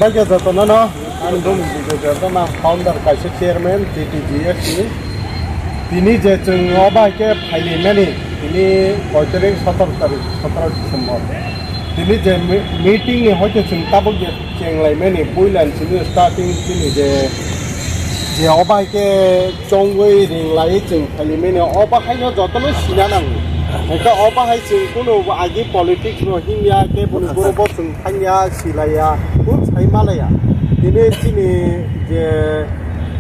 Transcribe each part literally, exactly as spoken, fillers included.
Oke, jotono no, ani bumung Bijoy Debbarma, founder kaisa chairman T T G S ni. Tini je chwng o bai khe phailai mani, tini poitrik sotoro tarik, sotoro December. Tini je mi-, meeting ni hoite chwng tabuk je chenglai mani, puila ni simi starting chini je, je o bai khe chongwi ringlai chwng phailai mani, o bahai no jotono sina nango. Hwnkhe o bahai chwng kunu agi politics no himya, khe boni group o chwng thangya, silaiya, kunu sai malaya. Tini chini je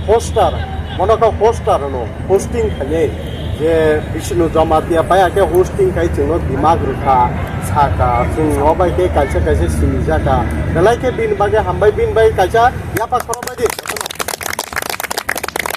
hoster, bono khe hoster hwno, hosting khainai. Je Bishnu Jamatia bai khe hosting khai chwngno dimag rwkha, saka, chwng o bai khe kaisa kaisa sini jaka. Belai khe bini bagwi hambai, bini bai kaisa yapha khorokbai di.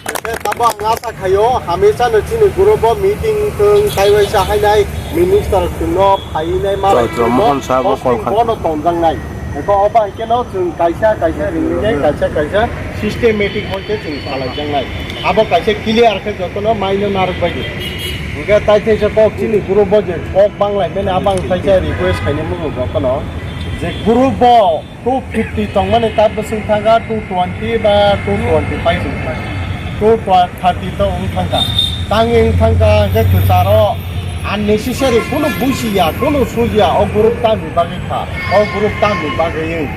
Hwnkhe tabuk ang asa khaio, hamisa no chini group o meeting thwng, kaiwaisa hainai minister thwngno phainai malai Chaitra thwngno Mohon Saha bo posting call kha. Bono tongjaknai. Hwnkhe o bai khe no chwng kaisa kaisa ringwi nai, kaisa kaisa systematic hoi khe chwng salaijaknai. Abo kaisa clear khe jotono maino narwk bai di. Hwnkhe tai theisa kok chini group o je kok banglai mani, abo ang kaisa request khainai mugo jotono je group o two fifty tongmani ta bwswng thangkha two twenty ba two twenty five wngkha, two thirty to wng thangkha. Tangwi wng thangkha hwnkhe kwcharo unnecessary kunu busiya, kunu sujiya, o group tamni bagwi kha, o group tamni bagwi wng.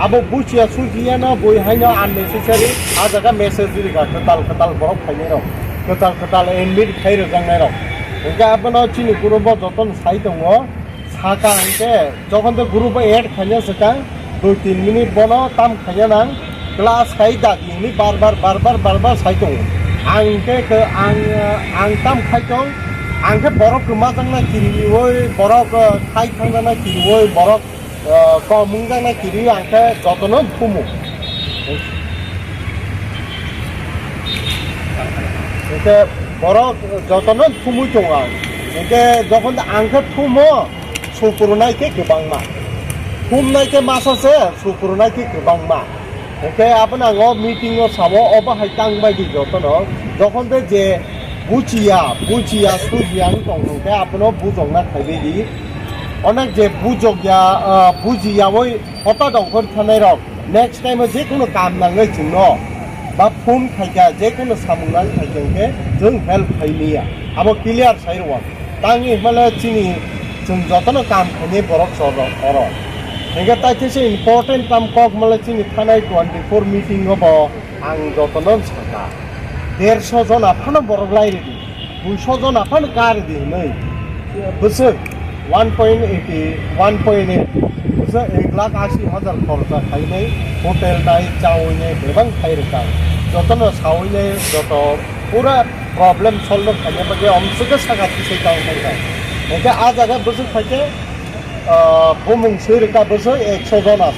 Abo busiya sujiyano bui haino unnecessary a jaga message rikha kwtal kwtal borok phainairok, kwtal kwtal invite khai rwjaknairok. Hwnkhe abono chini group o jotono sai tongo. Saka hwnkhe jokhon tei group o add khaina swkang dui tin minute bono tam khaina nang, class khai dagi hwnwi bar bar, bar bar, bar bar sai tongo. Ang hwnkhe khe ang, ang tam khai tong, ang khe borok kwmajakna kiriwi, borok, uh, khai thangjakna kiriwi, borok, uh, kom wngjakna kiriwi ang khe jotono thumu. Hwnkhe borok jotono thumwi tongo ang. Hwnkhe jokhon ang khe thumo, sukurunai khe kwbangma. Thumnai khe masa se, sukurunai khe kwbangma. Hwnkhe abono ang o meeting o samo, obo hai tang bai di jotono. Jokhon de je buchiya, buchiya, sujiya wng tong hwnkhe abono bujokna khaibai di. Onek je bujokya, ah, bujiyawi hota dongkhor thanairok. Next time o je kono kam nangwi chwngno ba phone khaikha, je kono samung nang khaikha hwnkhe chwng help khaimaya. Abo clear sai rwo. Tangwi hwnmale chini chwng jotono kam khainai borok chor rok oro. Hwnkhe tai khe se important tam kok hwnmale chini thanai twenty four meeting o bo ang jotono sakha. Derso jona phano borok lai ridi. Duiso jona phano kar di hwnwi bwswk one point eighty, one point eight, bwswk ek lakh asi hajar khorcha khainai, hotel nai, chawi nai, bebak khai rwkha. Jotono sawi nai, joto pura problem solve khaina bagwi omswkhe saka tisai tong khaikha. Hwnkhe a jaga bwswk phaikhe, ah, bumung swi rwkha bwswk ekso jona.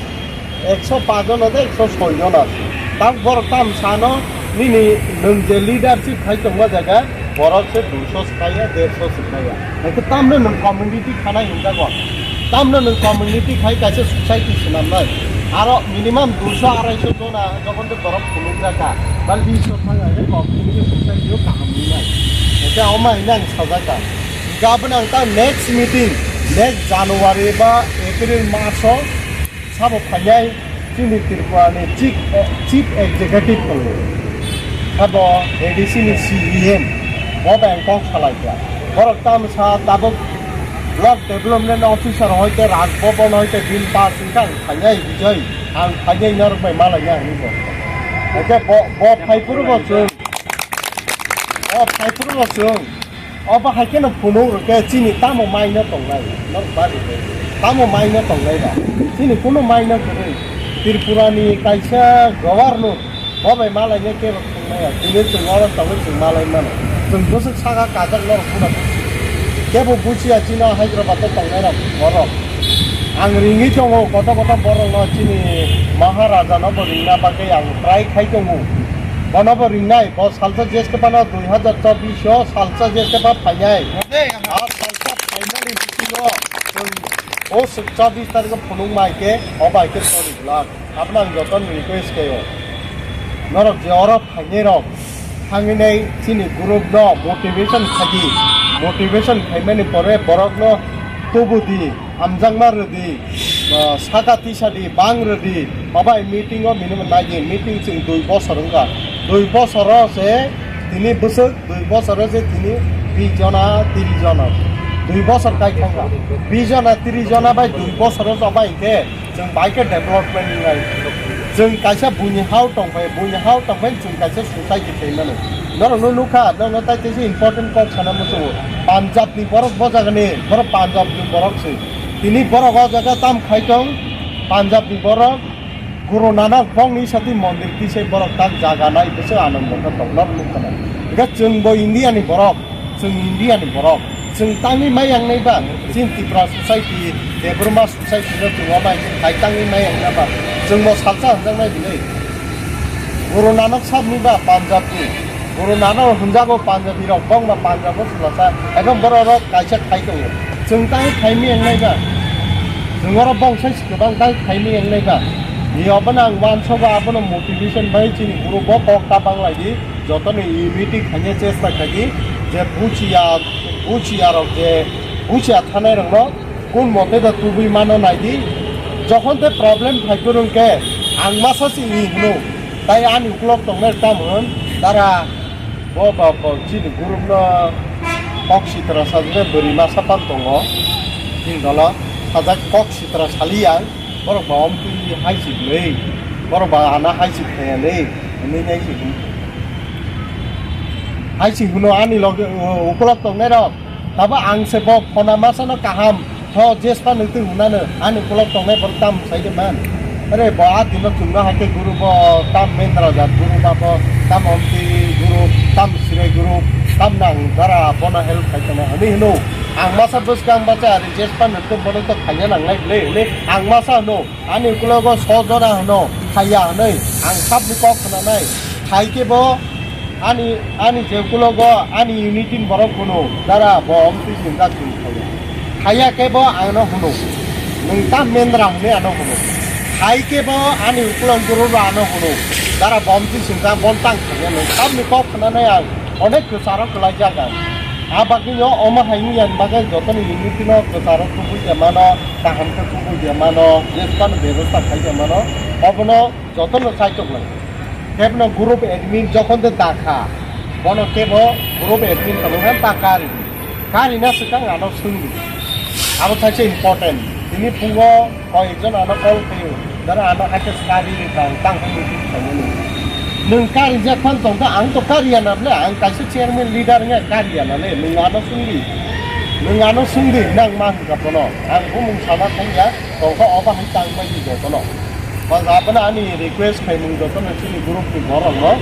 Ekso paanch jon ase, ekso soi jon ase. Tam borok tam sano nini nwng je leadership khai tongma jaga borok se duiso swkaiya, derso swkaiya. Hwnkhe tamno nwng community khanai hinjago. Tamno nwng community khai kaisa society swnamnai. Aro minimum duiso araiso jona jokhon de borok phunukjaka, ba listo thang age community society o kaham wngnai. Hwnkhe omo hwnwi ang sajaka. Gabon ang ta next meeting, next January ba April maso Sabo phainai chini Tripura ni chief, chief executive tongo. Abo A D C ni C E M, bo bai ang kok salai kha. Borok tamo sa tabuk block development officer hoite Raj Bhavan hoite bill pass wngkha ang phainai bijoi, ang phainai norok bai malai ya hinwi bo. Hake bo, bo phai phuru bo chwng, bo phai phuru bo chwng. Obo hai kheno phunuk rwkhe chini tamo maino tongnai, norok bari khe tamo maino tongnai ba? Chini kuno maino kwrwi. Tripura ni kaisa governor bo bai malaina kebo tongnai ya, tini chwng oro tongwi chwng malai mano. Chwng bwswk saka kajak norok phano busi. Kebo busiya chini o Hyderabad o tongnai rok borok. Ang ringwi tongo koto koto borok no chini Maharaja no bo ringna bagwi ang try khai tongo. Bono bo ringnai, bo salsa jeste phano dui hazar chobbish o salsa jeste pha phainai. A salsa phainani bisingo chwng o chobbish tarikh o phunuk mai khe, o bai khe choli glak. Abono ang jotono request khaio. Norok je oro phainai rok, thangwi nai chini group no motivation khaidi, motivation khaimani pore borok no tubu di. Hamjakma rwdi, Ah, saka tisa di, bang rwdi, babai meeting o minimum nai di, meeting chwng dui bosor wngkha. Dui bosor o se tini bwswk, dui bosor o se tini bis jona, tris jona. Dui bosor kai thangkha. Bis jona, tris jona bai dui bosor o chobai hinkhe chwng bai khe development wngnai. Chwng kaisa buini hao tongphai, buini hao tongphai chwng kaisa society khlai mano. Norokno nukha, norokno tai kaisa important kok sana muchungo. Punjab ni borok bo jagani, borok Punjab ni borok se. Tini borok o jaga tam khai tong, Punjab ni borok, Guru Nanak bongni sati mondir tisai borok tak jaga nai bwswk anando khe tong, norok nukha na. Hingkhe chwng bo India ni borok, chwng India ni borok, chwng tangwi mai yang nai ba, chini Tipra society, Debbarma society no chwng o bai khai tangwi mai yang nai ba, chwng bo salsa hwnjak nai bini. Guru Nanak sab ni ba Punjab ni, Guru Nanak hwnjago Punjabi rok, bongma Punjab o chwlasa, ebong borok rok kaisa khai tongo. Chwng tai khai mi wngnai ba? Chwng oro bong sai kwbang tai khai mi wngnai ba? Ni obono ang uansogo, abono motivation bai chini guru bo kok ta bang lai di, jotono unity khaina chesta khai di, je buchiya, buchiya rok je, buchiya thanai rokno kun mote da tubui mano nai di. Jokhon te problem phai kwrwng khe ang masa si ni hwno, tai ani ukulok tongnai tam hwn dara. Bo ba bo chini group no kok sitra sajne bwrwi masa pan tongo. Chini dolo sajak kok sitra sali yang, borok ba omtwi hai si bwrwi, borok ba ana hai si khaya le, hinwi nai si hwn. Hai si hwno ani loge, o, ukulok tongnai rok. Tabo ang se bo phona masa no kaham. Tho, jespa nung twi hwnano, ani ukulok tongnai borok tam sai de man. Are bo a dino chwngno hai khe guru bo tam mendra jat guru ba bo tam omti guru, tam sire guru, tam nang dara bono help khai tongma hwnwi hwno. Ang masa bwskang bacha ari jespa nung twi bono to khaina nangnai bwle hwnwi ang masa hwno. Ani ukulogo sojora hwno, khaiya hwnwi ang sabni kok khnanai. Khai khe bo ani, ani je ukulogo ani unity ni borok hwno, dara bo omtwi sinjak chwng khaiya. Khaiya khe bo angno hwno, nwng ta mendra hwnwi ano hwno. Khai khe bo ani ukulok guru bo ano hwno, dara bo omtwi sinjak bon tang khaiya nwng sabni kok khnanai ang. Onek kwcharo kwlaijak ang. A bagwino omo hai wngya ni bagwi jotoni unity no kwcharo kubui ya mano, kaham khe kubui ya mano, jesphano bebosta khai ya mano, obono jotono chaitok lai. Kebno group admin jokhon de dakha, bono kebo group admin tongkha ta kari. Kari na swkang ano swngdi. Abo thaisa important. Tini phungo Koi ekjon ano call khaio, dara ano haikhe skari ni kang tang khe meeting khaimani. Nwng kari jak phan tong kha, ang to kari ya na ble, ang kaisa chairman leader wngya kari ya na le, nwng ano swngdi. Nwng ano swngdi hinang ma hwnkha bono. Ang bumung sana thangya, tong kha obo hai tang bai di jotono. Bas abono ani request khaimung jotono chini group ni borok no.